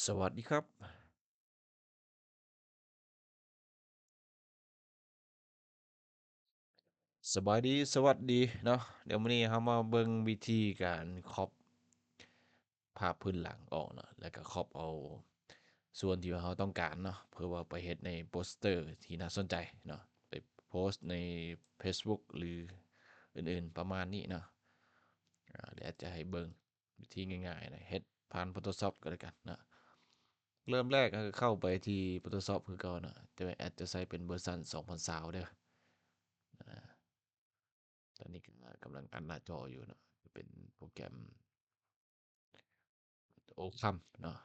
ສະຫວັດດີຄັບ ສະບາຍດີ ສະຫວັດດີເນາະ. ດຽວມື້ນີ້ເຮົາມາເບິ່ງວິທີການ crop ພາບພື້ນຫຼັງອອກເນາະ ແລ້ວກໍ crop ເອົາສ່ວນທີ່ວ່າເຮົາຕ້ອງການເນາະ ເພື່ອວ່າໄປເຮັດໃນໂປສເຕີທີ່ໜ້າສົນໃຈເນາະ ໄປໂພສໃນ Facebook ຫຼື ອື່ນໆ ປະມານນີ້ເນາະ. ອາ ດຽວແອັດຈະໃຫ້ເບິ່ງ ວິທີງ່າຍໆນະ ເຮັດຜ່ານ Photoshop ກໍແລ້ວກັນນະ. ເລີ່ມແລກກໍຄືເຂົ້າໄປທີ່ Photoshop ຄືເກົ່ານະ ແຕ່ວ່າແອັດຈະໃຊ້ເປັນເວີຊັນສອງພັນຊາວເດີ. ອາ ຕອນນີ້ກໍກຳລັງອັດໜ້າຈໍຢູ່ເນາະ ເປັນໂປຣແກຣມ Ocamp ເນາະ.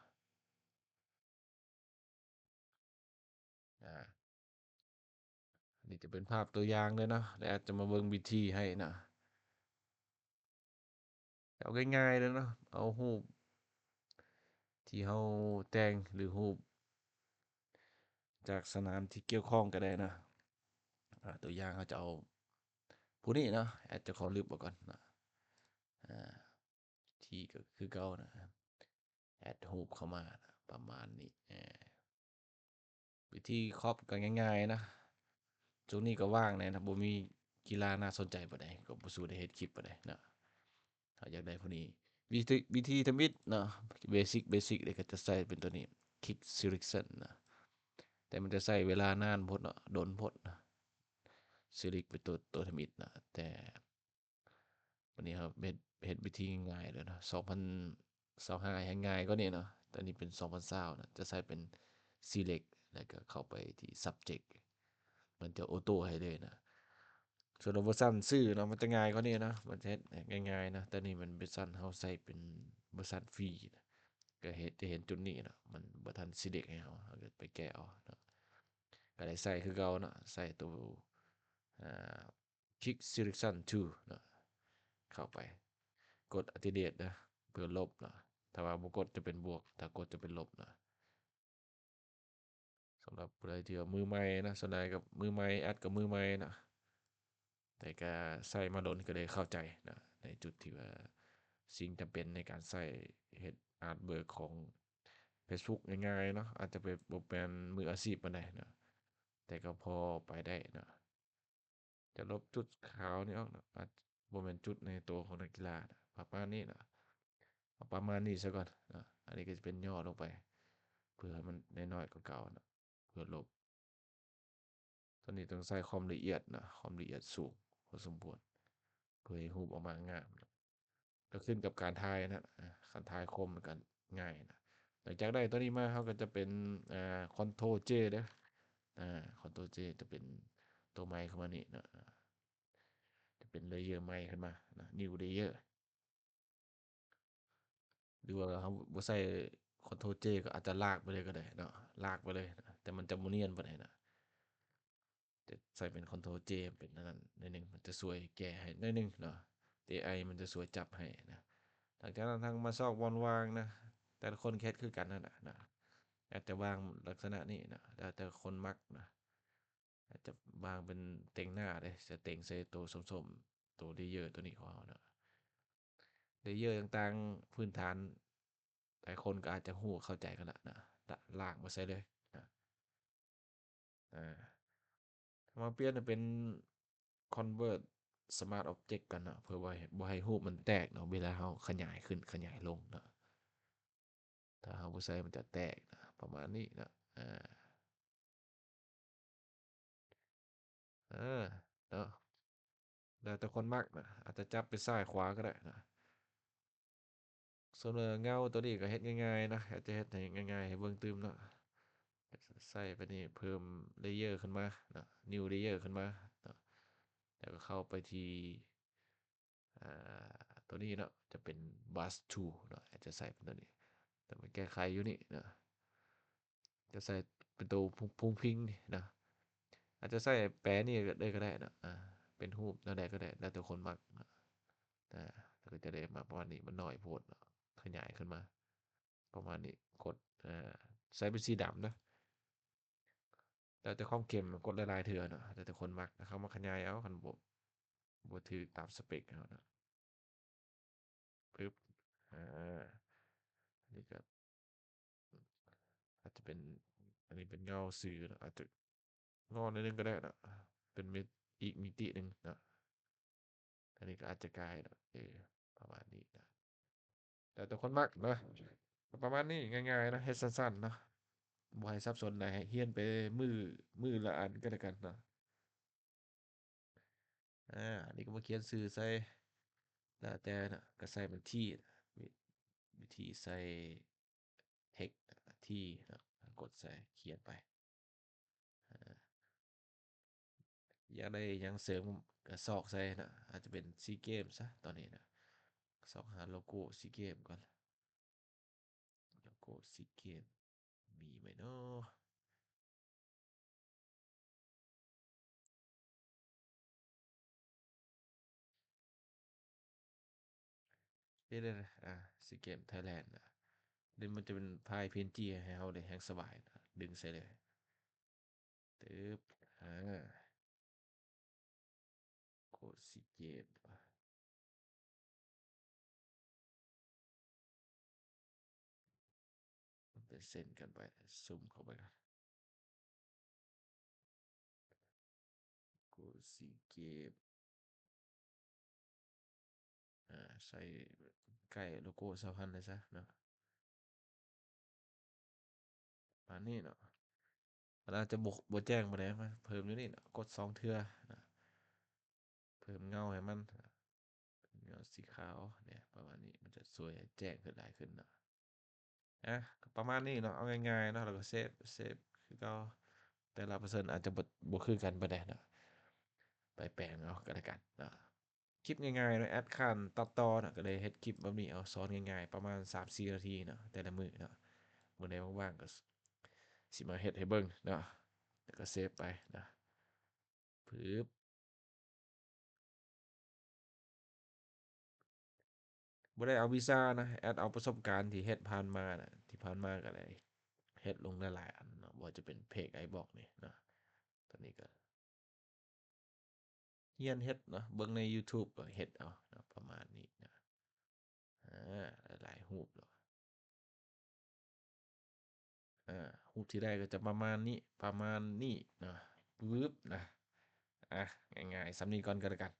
ອາ ອັນນີ້ຈະເປັນພາບຕົວຢ່າງເລີຍເນາະ ແລ້ວແອັດຈະມາເບິ່ງວິທີໃຫ້ເນາະ. ເອົາງ່າຍໆເລີຍເນາະ ເອົາຮູບທີ່ເຮົາແຕ່ງ ຫຼື ຮູບຈາກສະໜາມທີ່ກ່ຽວຂ້ອງກໍໄດ້ເນາະ. ອາ ຕົວຢ່າງເຮົາຈະເອົາຜູ້ນີ້ເນາະ ແອັດຈະຂໍລຶບອອກກ່ອນເນາະ. ອາ ທີ່ກໍຄືເກົ່ານະ ແອັດຮູບເຂົ້າມານະ ປະມານນີ້. ເອີ ວິທີ crop ກໍງ່າຍໆນະ ຊ່ວງນີ້ກໍວ່າງແດ່ນະ ບໍ່ມີກິລາໜ້າສົນໃຈປານໃດ ກໍບໍ່ສູ້ໄດ້ເຮັດຄລິບປານໃດເນາະ. ເຮົາຢາກໄດ້ຜູ້ນີ້ ວິທີ ວິທີທຳອິດເນາະ ເບສິກ ເບສິກເດ້ ກໍຈະໃຊ້ເປັນຕົວນີ້ Quick Selection ນະ ແຕ່ມັນຈະໃຊ້ເວລານານໂພດເນາະ ດົນໂພດນະ Select ເປັນຕົວ ຕົວທຳອິດນະ. ແຕ່ ບາດນີ້ເຮົາເຮັດ ເຮັດວິທີງ່າຍເລີຍເນາະ ສອງພັນຊາວຫ້າແຮ່ງງ່າຍກວ່ານີ້ເນາະ. ຕອນນີ້ເປັນສອງພັນຊາວນະ ຈະໃຊ້ເປັນ Select ແລ້ວກໍເຂົ້າໄປທີ່ Subject ມັນຈະໂອໂຕ້ໃຫ້ເລີຍນະ. ສ່ວນເວີຊັນຊື່ເນາະ ມັນຈະງ່າຍກວ່ານີ້ເນາະ ມັນຈະເຮັດງ່າຍໆນະ. ແຕ່ນີ້ມັນເວີຊັນ ເຮົາໃຊ້ເປັນເວີຊັນຟຣີນະ ກໍເຮັດ ຈະເຫັນຈຸດນີ້ເນາະ ມັນບໍ່ທັນ Select ໃຫ້ເຮົາ ເຮົາກໍໄປແກ້ເອົາເນາະ. ກໍໄດ້ໃຊ້ຄືເກົ່າເນາະ ໃຊ້ໂຕ ອາ Quick Selection Tool ເນາະ ເຂົ້າໄປ ກົດ Activate ນະ ເພື່ອລົບເນາະ. ຖ້າວ່າບໍ່ກົດຈະເປັນບວກ ຖ້າກົດຈະເປັນລົບເນາະ. ສຳລັບຜູ້ໃດທີ່ວ່າມືໃໝ່ນະ ສ່ວນຫຼາຍກໍມືໃໝ່ ແອັດກໍມືໃໝ່ນະ ແຕ່ກໍໃຊ້ມາດົນກໍເລີຍເຂົ້າໃຈນະ ໃນຈຸດທີ່ວ່າສິ່ງຈຳເປັນໃນການໃຊ້ເຮັດ artwork ຂອງ Facebook ງ່າຍໆເນາະ. ອາດຈະແບບບໍ່ແມ່ນມືອາຊີບປານໃດເນາະ ແຕ່ກໍພໍໄປໄດ້ເນາະ. ຈະລົບຈຸດຂາວນີ້ອອກເນາະ ອາດບໍ່ແມ່ນຈຸດໃນໂຕຂອງນັກກິລານະ ປະມານນີ້ເນາະ ເອົາປະມານນີ້ຊະກ່ອນເນາະ. ອັນນີ້ກໍຈະເປັນຫຍໍ້ລົງໄປ ເພື່ອໃຫ້ມັນໄດ້ໜ້ອຍກວ່າເກົ່າເນາະ ເພື່ອລົບ. ຕອນນີ້ຕ້ອງໃຊ້ຄວາມລະອຽດເນາະ ຄວາມລະອຽດສູງພໍສົມຄວນ ເພື່ອໃຫ້ຮູບອອກມາງາມເນາະ. ກໍຂຶ້ນກັບການຖ່າຍນະ ອາ ຄັນຖ່າຍຄົມມັນກໍງ່າຍນະ. ຫຼັງຈາກໄດ້ຕົວນີ້ມາ ເຮົາກໍຈະເປັນ ອາ Ctrl J ເດີ ອາ Ctrl J ຈະເປັນຕົວໃໝ່ຂຶ້ນມານີ້ເນາະ ຈະເປັນ Layer ໃໝ່ຂຶ້ນມານະ New Layer ຫຼືວ່າເຮົາບໍ່ໃສ່ Ctrl J ກໍອາດຈະລາກໄປເລີຍກໍໄດ້ເນາະ ລາກໄປເລີຍນະ ແຕ່ມັນຈະບໍ່ນຽນປານໃດນະ. ຈະໃສ່ເປັນ Ctrl J ເປັນອັນນັ້ນໜ້ອຍໜຶ່ງ ມັນຈະຊ່ວຍແກ້ໃຫ້ໜ້ອຍໜຶ່ງເນາະ ເອໄອມັນຈະຊ່ວຍຈັບໃຫ້ນະ. ຫຼັງຈາກນັ້ນທາງມາຊອກບ່ອນວ່າງນະ ແຕ່ລະຄົນເຮັດຄືກັນນັ້ນນະ ອາດຈະວາງລັກສະນະນີ້ນະ ແລ້ວແຕ່ຄົນມັກນະ. ອາດຈະວາງເປັນເຕັງໜ້າເດ້ ຈະເຕັງໃສ່ໂຕສົ້ມໆ ໂຕ Layer ໂຕນີ້ຂອງເຮົາເນາະ. Layer ຕ່າງໆ ພື້ນຖານ ຫຼາຍຄົນກໍອາດຈະຮູ້ເຂົ້າໃຈກັນລະນະ ລາກມາໃສ່ເລີຍນະ. ອາ ມາປ່ຽນໃຫ້ເປັນ Convert Smart Object ກັນເນາະ ເພື່ອວ່າບໍ່ໃຫ້ຮູບມັນແຕກເນາະ ເວລາເຮົາຂະຫຍາຍຂຶ້ນຂະຫຍາຍລົງເນາະ. ຖ້າເຮົາບໍ່ໃສ່ມັນຈະແຕກນະ ປະມານນີ້ເນາະ. ອາ ເອີ ເນາະ ແລ້ວແຕ່ຄົນມັກນະ ອາດຈະຈັບໄປຊ້າຍຂວາກໍໄດ້ນະ. ສ່ວນເງົາຕົວນີ້ກໍເຮັດງ່າຍໆນະ ອາດຈະເຮັດໃຫ້ງ່າຍໆໃຫ້ເບິ່ງຕື່ມເນາະ. ໃສ່ໄປນີ້ເພີ່ມ Layer ຂຶ້ນມາເນາະ New Layer ຂຶ້ນມາເນາະ ແລ້ວກໍເຂົ້າໄປທີ່ ອາ ຕົວນີ້ເນາະ ຈະເປັນ Brush Tool ເນາະ ອາດຈະໃສ່ເປັນຕົວນີ້ ແຕ່ມັນແກ້ໄຂຢູ່ນີ້ເນາະ ຈະໃສ່ເປັນຕົວພຸງພິງນີ້ເນາະ ອາດຈະໃສ່ແປນີ້ເລີຍກໍໄດ້ເນາະ ອາ ເປັນຮູບແນວໃດກໍໄດ້ ແລ້ວແຕ່ຄົນມັກເນາະ. ອາ ແລ້ວກໍຈະໄດ້ມາປະມານນີ້ ມັນໜ້ອຍໂພດເນາະ ຂະຫຍາຍຂຶ້ນມາປະມານນີ້ ກົດ ອາ ໃສ່ເປັນສີດຳເນາະ. ແລ້ວແຕ່ຄວາມເຂັ້ມ ກົດຫຼາຍໆເທື່ອເນາະ ແລ້ວແຕ່ຄົນມັກ ເຮົາມາຂະຫຍາຍເອົາ ຄັນບໍ່ ບໍ່ຖືກຕາມສະເປັກເຮົາເນາະ. ປຶບ ອາ ອັນນີ້ກໍ ເປັນ ອັນນີ້ເປັນເງົາຊື່ເນາະ ອາດຈະງໍໜ້ອຍໜຶ່ງກໍໄດ້ເນາະ ເປັນມິ ອີກມິຕິໜຶ່ງເນາະ ອັນນີ້ກໍອາດຈະກາຍເນາະ ເອີ ປະມານນີ້ເນາະ ແລ້ວແຕ່ຄົນມັກເນາະ ກໍປະມານນີ້ ງ່າຍໆເນາະ ເຮັດສັ້ນໆເນາະ ບໍ່ໃຫ້ສັບສົນຫຼາຍ ໃຫ້ຮຽນໄປມື້ ມື້ລະອັນກໍແລ້ວກັນເນາະ. ອາ ອັນນີ້ກໍມາຂຽນຊື່ໃສ່ ແລ້ວແຕ່ເນາະ ກໍໃສ່ເປັນທີ ວິ ວິທີໃສ່ text ທີເນາະ ກົດໃສ່ ຂຽນໄປ ອາ ຢາກໄດ້ຫຍັງເສີມກໍຊອກໃສ່ເນາະ ອາດຈະເປັນຊີເກມຊະຕອນນີ້ເນາະ ຊອກຫາໂລໂກ້ຊີເກມກ່ອນ ໂລໂກ້ຊີເກມມີໄໝເນາະ? ເດ້ ເດ້ ອາ ຊີເກມໄທແລນ ເດ້ ມັນຈະເປັນໄຟລ໌ PNG ໃຫ້ເຮົາເດ້ ແຮ່ງສະບາຍ ດຶງໃສ່ເລີຍ ຕຶບ ອາ ໂກຊິເກມ ເປັນເສັ້ນກັນໄປ ຊູມເຂົ້າໄປ ໂກຊິເກມ ອາ ໃສ່ໃກ້ໂລໂກ້ສະຫະພັນໄດ້ຊະເນາະ ປະມານນີ້ເນາະ ມັນອາດຈະບໍ່ ບໍ່ແຈ້ງປານໃດ ມາເພີ່ມຢູ່ນີ້ເນາະ ກົດສອງເທື່ອນະ ເພີ່ມເງົາໃຫ້ມັນ ເງົາສີຂາວເນຍ ປະມານນີ້ ມັນຈະຊ່ວຍໃຫ້ແຈ້ງຂຶ້ນຫຼາຍຂຶ້ນເນາະ ອາ ກໍປະມານນີ້ເນາະ ເອົາງ່າຍໆເນາະ ແລ້ວກໍເຊບ ເຊບຄືເກົ່າ ແຕ່ລະເປີເຊັນອາດຈະບໍ່ ບໍ່ຄືກັນປານໃດເນາະ ໄປແປງເອົາກໍແລ້ວກັນເນາະ. ຄລິບງ່າຍໆເນາະ ແອັດຂັ້ນຕັດຕໍ່ເນາະ ກໍເລີຍເຮັດຄລິບແບບນີ້ເອົາ ສອນງ່າຍໆ ປະມານສາມສີ່ນາທີເນາະ ແຕ່ລະມື້ເນາະ ມື້ໃດວ່າງໆກໍຊິມາເຮັດໃຫ້ເບິ່ງເນາະ ແລ້ວກໍເຊບໄປເນາະ ປຶບ ບໍ່ໄດ້ເອົາວິຊານະ ແອັດເອົາປະສົບການທີ່ເຮັດຜ່ານມານະ ທີ່ຜ່ານມາກໍໄດ້ເຮັດລົງຫຼາຍໆອັນເນາະ ບໍ່ວ່າຈະເປັນເພຈໄອບລັອກນີ້ເນາະ ຕອນນີ້ກໍ ຮຽນເຮັດເນາະ ເບິ່ງໃນຢູທູບກໍເຮັດເອົາເນາະ ປະມານນີ້ເນາະ ອາ ຫຼາຍໆຮູບເນາະ ອາ ຮູບທີ່ໄດ້ກໍຈະປະມານນີ້ ປະມານນີ້ເນາະ ປຶບນະ ອາ ງ່າຍໆສ່ຳນີ້ກ່ອນກໍແລ້ວກັນ